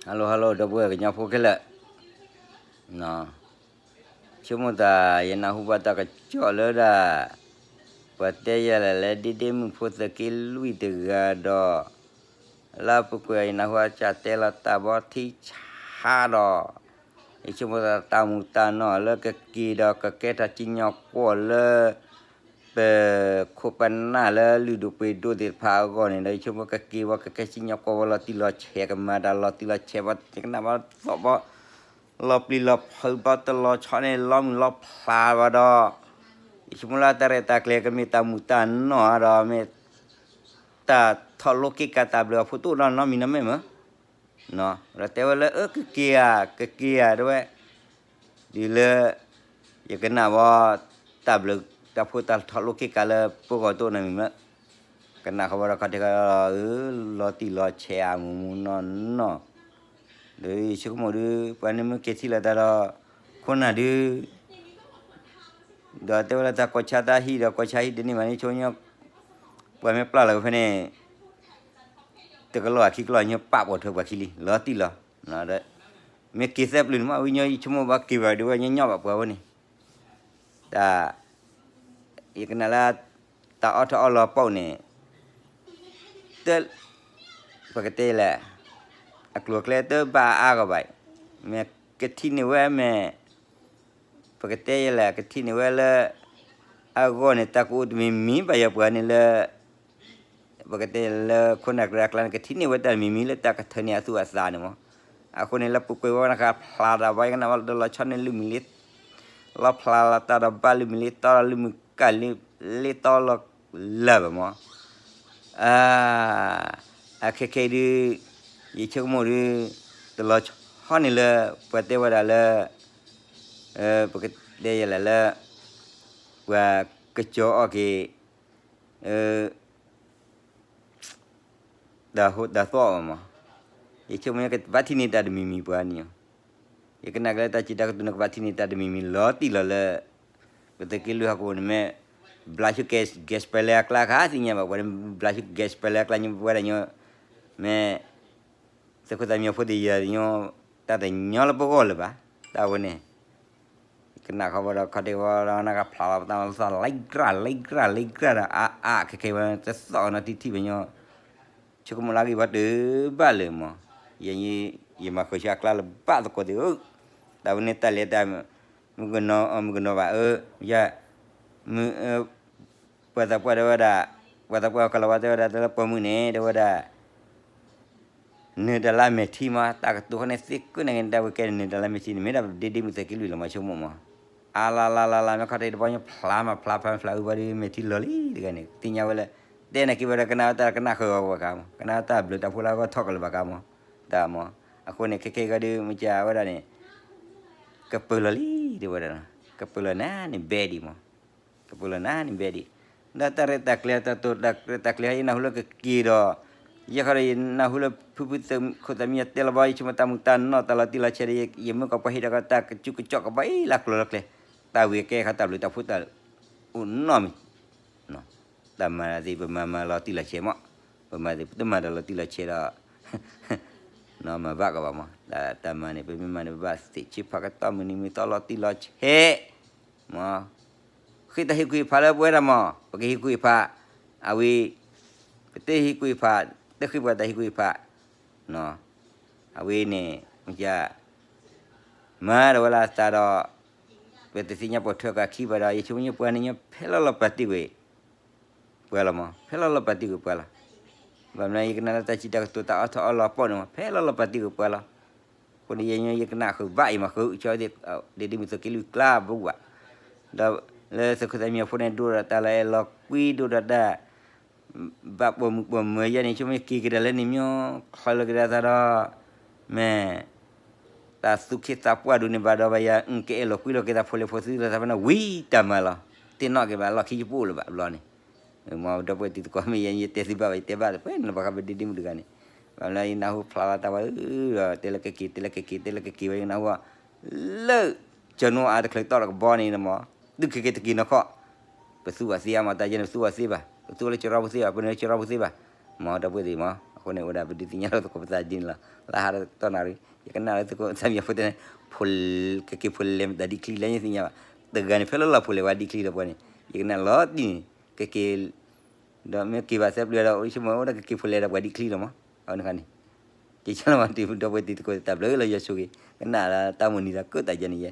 hello hello ဒီပုၢ်ဝဲၢ်ကညီဖိခဲလၢာ်, ဆိကမိၣ်သး ယနၢ်ဟူဘၣ်တၢ်ကစီၣ်လၢဒၣ် ပှၤတဲယဲလဲၣ်လၢဒ့ဒ့မုၣ်ဖိသုးက့လွံၢ်တဂၤဒီး လၢအပူၤကွံာ် ယနၢ်ဟူအစၢ်တဲလီၤတၢ်ဘီထံဆါဒီး ယဆိကမိၣ်သးတၢ်မူးတၢ်နီၢ်လၢကက့ၤဒီးကကဲထီၣ်စံၣ်ညီၣ်ကွီၢ်လၢ ပခိၣ်ပနၢ်လၢလုၢ်ဒိၣ်ပှ့ၤဒိၣ်သ့ၣ်တဖၣ်အဂီၢ်န့ၣ်ဒီး ယဆိကမိၣ်ကက့ၤဝဲကကဲစံၣ်ညီၣ်ကွီၢ်ဝဲလီၤတံၢ်လီၤဆဲး ကမၤတၢ်လီၤတံၢ်လီၤဆဲးဘၣ် ယကနၣ်ဘၣ်သီၣ်ဘၣ် လီၤပျံၤလီၤဖုးဘၣ်တလီၤဆီန့ၣ် လီၤမုၢ်လီၤဖျါဘၣ်ဒီး ယဆိကမိၣ်လၢတၢ်ရဲၣ်တၢ်ကျဲၤကမ့ၢ်တၢ်မူးတၢ်နီၢ်ဒီး မ့ၢ်တၢ်ထီၣ်လိက့ၤကၤတၢ်ဘျုးအဖိတအိၣ်နီတမံၤနီတမ့ၢ်မး ဒီးတဲဝဲလၢ အၢ ကက့ၤဧါ ကက့ၤဧါ တဲဝဲ ဒ်လၢ ယကနၣ်ဝဲ တၢ်ဘျုးတၢ်ဖှိၣ်တၢ်ထီၣ်လိက့ၤကၤလၢပဂီၢ်တအိၣ်နီတမံၤမး ကနၣ်ဃီဝဲဒီးခီတဲခီ လီၤတံၢ်လီၤဆဲးအမူးမူးနီၢ်နီၢ် ဒီးယဆိကမိၣ်ဒုး ပှၤန့ၣ်မ့ၢ်က့ၤထံၣ်လိာ်သးဒီး ခိၣ်နၢ်ဒုး ဒီးတဲဝဲလၢတၢ်ကီၢ်ဆါတၢ်ဟံၣ်ဒီးကီၢ်ဆါဟံၣ်တန့ၢ်ဘၣ်န့ၣ် ဆိကမိၣ် ပှၤမ့ၢ်ပျၢ်လီၤက့ၤဖဲန့ၣ် တကလီၢ်အခံကလီၢ်ညီပာ်ပိာ်ထွဲပှၤခံလံ လီၤတံၢ်လီၤ မ့ၢ်က့ၤသၢပျုၤန့ၣ်မး ဝံၤညီယဆိကမိၣ်ဘၣ်က့ၤဝဲဒုးဝဲညီညီဘၣ်ပှၤဝဲန့ၣ် တၢ် ယကနၣ်လၢ တၢ်အီၣ်ထီၣ်အီၣ်လီၤပိာ်န့ၣ် တ ပကတဲလဲၣ် အကျိၤအကျဲတဘၣ်အါဂီၢ်ဘၣ်, မ့ၢ်ကထံၣ်န့ၢ်ဝဲမ့ၢ် ပကတဲလဲၣ် ကထံၣ်န့ၢ်ဝဲလၢ အဂီၢ်န့ၣ် တၢ်ကအိၣ်တမံၤမံၤဘၣ်ယၤပှၤန့ၣ်လၢ ပကတဲလၢခိၣ်နၢ်ကရၢအကျါန့ၣ် ကထံၣ်န့ၢ်ဝဲတၢ်တမံၤမံၤလၢတၢ်ကထၢန့ၢ်အသူၣ်အသးန့ၣ်မး, အဃိန့ၣ်လၢပူၤကွံာ်ဝဲနကဖျါတၢ်ဘၣ် ယကနၣ်ဘၣ်တလီၤဆီန့ၣ် လုၢ်မံၤလံ လီၤဖျါလီၤတၢ်ဒီးဘၣ်လုၢ်မံၤလံတီဒီးလုၢ်မုၢ်ကၣ်လံ လံတီလီၤလၢာ်ဘၣ်မး, အ အခဲခဲအံၤဒုး ယဆိကမိၣ်ဒုး တလီၤဆီန့ၣ်လၢ ပှၤတဲဝဲဒၣ်လၢ ပကတဲယဲလဲၣ်လၢ ပှၤကစီၤအီၣ်က့ၤ တၢ်ဟိတၢ်သီၣ်အီၤမး, ယဆိကမိၣ်ကဘၣ်ထံၣ်န့ၢ်တၢ်တမံၤမံၤပှၤန့ၣ်, ယကနၣ်ကလၢတၢ်စံးတၢ်ကတိၤနကဘၣ်ထံၣ်န့ၢ်တၢ်တမံၤမံၤလီၤတံၢ်လီၤလၢ ပသုးက့လွံၢ်ဟီၣ်ကဝီၤန့ၣ်မ့ၢ် ဘျးဆူ gas ပလဲအကျါခါသ့ၣ်ညါဘၣ် ပှၤန့ၣ် ဘျးဆူ gas ပလဲအကျါညိပဝဲဒၣ်ညိ မ့ၢ် သုးခိၣ်သးမံဖိတယၤညိ တၢ်တညီလၢပဂီၢ်လၢၤဘၣ်, တၢ်ဝဲန့ၣ် ကနၣ်ဃီဝဲဒီးခီၣ်ထံးဝဲဒီးနကဖျါလီၤပသးလီၤသးလံကြၢ်လံကြၢ်လံကြၢ်ဒီး အါအါခဲခဲဝဲ တသီၣ်နီတထံၣ်ဖဲညီ ဆိကမိၣ်လၢဂ့ၢ်ဘၣ်တုၤဘၣ်လၢၤမး, ယ ယမၤဃုာ်ဆူအကျါလၢဘၣ်သကိးသ့ၣ်ဧၢ, တၢ်ဝဲန့ၣ်တၢ်လဲၤတၢ် မုၣ်ကနီၤအမုၣ်ကနီၤဘၣ်ဧၢ, ယ မုၣ် ပှၤသးပှၢ်တဲဝဲဒၣ်, ပှၤသးပှၢ်ကလီၤဝါတဲဝဲဒၣ် တၢ်လၢပိာ်မုၣ်န့ၣ် တဲဝဲဒၣ် နုာ်တၢ်လၢမဲာ်ထံမး တၢ်ကတိၤခီန့ၣ်သ့ၣ်ကိးန့ၣ် တၢ်ဝဲကဲနုာ်တၢ်လၢမဲာ်ထံန့ၣ် မ့ၢ်ဒၣ်ဒ့ဒ့မုၣ်သုးက့လွံၢ်လီၤမး ဆိကမိၣ်မး, အလါလါလါလါ မ့ၢ်ခီၣ်ထံးတဘီညိဖျါမးဖျါဖျါဖျါအုဘၣ်ဒီးမဲာ်ထံလီၤလံတဂၤန့ၣ် သ့ၣ်ညါဝဲလၢ တဲနၤက့ၤဝဲဒီးကနၣ်ဝဲတၢ်ကနၣ်ဃုာ်ဂီၤဘၣ်ကါမး ကနၣ်ဝဲတၢ်ဘျုးတၢ်ဖှိၣ်လၢအဂီၢ်ထီၣ်ကလၢၤဘၣ်ကါမး, တၢ်မး, အဃိန့ၣ် ခဲခဲအံၤဂီၢ်ဒုး မ့ၢ်ကဝဲဒၣ်န့ၣ် ကပၢၤလီၤလံ တဲဝဲဒၣ်, ကပၢၤလီၤနၤန့ၣ်ဘဲဒံးမး ကပၢၤလီၤနၤန့ၣ်ဘဲဒံး, ဒီးတၢ်ရဲၣ်တၢ်ကျဲၤတၢ်တိာ်တၢ်ရဲၣ်တၢ်ကျဲၤ ယနၢ်ဟူလၢကက့ၤဒီး, ယဃီဒီးယနၢ်ဟူလၢဖုဖုသုးခိၣ်သးမံယတဲလီၤဘၣ် ယဆိကမိၣ်တၢ်မူးတၢ်နီၢ်တၢ်လီၤတံၢ်လီၤဆဲးဒီး ယမ့ၢ်ကီၢ်ပှၤဟ့ၣ်ဒီးကီၢ်တၢ်ကစူးကစီၣ်ကဘၣ်အံၤလၢကျိၤလၢကျဲ, တၢ်ဝံၤကဲခါတၢ်ဘျုးတၢ်ဖှိၣ်တၢ်အိၣ်နီတမံၤ တၢ်မၤသ့ၣ်ပမၤမၤလီၤတံၢ်လီၤဆဲးမး, ပမၤသ့ၣ်ပတမၤဒီးလီၤတံၢ်လီၤဆဲးဒီး နီမၤဘၣ်ကဘၣ်မး, တၢ်မၤန့ၣ် ပမ့ၢ်မၤန့ၣ် ပဘၣ်သ့ၣ်ဆ့ဖးကတီၢ်မုၢ်နံၤမုၢ်သီလီၤတံၢ်လီၤဆဲး, မး, ဃ့တၢ်ဟ့ၣ်ကူၣ်ဟ့ၣ်ဖးလၢပဝဲဒၣ်မး ပကဟ့ၣ်ကူၣ်ဟ့ၣ်ဖး, အဝဲ, ပတဟ့ၣ်ကူၣ်ဟ့ၣ်ဖး, တဃ့ပှၤတၢ်ဟ့ၣ်ကူၣ်ဟ့ၣ်ဖး, အဝဲန့ၣ် မ့ၢ် မၤဒီးဝဲလၢအသးဒီး, ပတသ့ၣ်ညါပိာ်ထွဲက့ၤအခံဘၣ်ဒီး ယဆိကမိၣ်ပှၤန့ၣ်ညီဖဲလီၤလီၤပာ်တ့ၢ်ကွံာ် ပှၤလီၤမး ဖဲလီၤလီၤပာ်တ့ၢ်ကွံာ်ပှၤလီၤ, ဘၣ်မနုၤယကနၣ်လၢတၢ်စံးတၢ်ကတိၤတၢ်အီၣ်ထီၣ်အီၣ်လီၤပီၣ်န့ၣ်မး ဖဲလီၤလီၤပာ်တ့ၢ်ကွံာ်ပှၤလီၤ, အဃိန့ၣ်ယဲယကနၣ်ဃုာ်ဘၣ်အံၤမး ဃုာ်ဆၢသ့ၣ် ဒ့ဒ့မုၣ်သုးက့လွံၢ်ကျါဘူးဘၣ်, ဒီးလၢသုးခိၣ်သးမံအဖိန့ၣ် ဒိၣ်ဒီးတၢ်လၢအဲၣ်လီၤကွံ ဒိၣ်ဒီးတၢ် ဘၣ်ပိာ်မုၣ်ပိာ်မၢၤယဲန့ၣ် ဆိကမိၣ်က့ၤကဒါလၢန့ၣ် မ့ၢ်ချီလီၤကဒါသးဒီး, မ့ၢ် တၢ်သူၣ်က့သးပှၢ်ဒိၣ်န့ၣ်ဘၣ်ဒီးဘၣ်ယၤ အုၣ်ကအဲၣ်လီၤကွံလိာ်က့ၤသးဖိလံၤဖိသုသးဖဲန့ၣ် ဝံၤတၢ်မၤလီၤ, တ့ၢ်နီၣ်က့ၤဘၣ်လီၢ်ခံယပအိၣ်လၢၤဘၣ်ဘျီန့ၣ်, မ်ဒီပုၢ်ဝဲၢ်တံၤသကိးမ့ၢ်ယဲ ယတဲသုဘၣ်ဘၣ် ယတဲဘၣ်တပှဲၤန့ၣ် ပှၤဃးပဒ့ဒ့မုၣ်တဂၤန့ၣ်, ဘၣ်မနုၤယနၢ်ဟူဖျါလီၤတၢ်ဝဲဒီး တဲလၢကက့ၤ တဲလၢကက့ၤ တဲလၢကက့ၤဝဲ ယနၢ်ဟူ လၢ ကၠီနိအါတချုးတီၣ်တကဘီန့ၣ်မး, သုခဲက့ၤတက့ၤနီၢ်ခီၣ်, ပသူဝဲသ့ဧါမး တၢ်ယဲန့ၣ် ပသူဝဲသ့ဘၣ်, ပသူဝဲလၢကၠီရီပူၤသ့ဘၣ်, ပနုာ်လၢကၠီရီပူၤသ့ဘၣ်, မ်ဒီပုၢ်ဝဲၢ်သ့ၣ်မး, အဃိန့ၣ် အိၣ်ဒၣ်ပဒုးသ့ၣ်ညါလီၤသကိးပသးဒ်န့ၣ်လီၤ. လၢဟးတီနၣ်ရံၣ် ယကနၣ်လၢသကိးသးမံဖိတဲန့ၣ် ဖိ ကက့ၤဖိလဲၤမတၤဒ်ချံလၢညသ့ၣ်ညါဘၣ်. တဂၤန့ၣ် ဖဲလၢလီၤဖိလဲၤဝဲဒ်ချံဒီးပှၤန့ၣ် ယကနၣ်လီၤတံၢ်န့ၣ် ကက့ၤ ဒီးမ့ၢ်က့ၤဘၣ်သၢပျုၤဒီး အိၣ်ဆိကမိၣ်အိၣ်ဒီးကက့ၤဖိလဲၤဒီးပှၤဒ်ချံလီၤမး. အဝဲန့ၣ်ခါန့ၣ် က့ၤဆၢလီၤမး တံၤဒီပုၢ်ဝဲၢ်တံၤသကိးတၢ်ဘျုးလၢယွၤဆိၣ်ဂ့ၤ ကနၣ်လၢတၢ်မိၣ်နံၤသးကၢတၢ်ယဲန့ၣ်ယဲ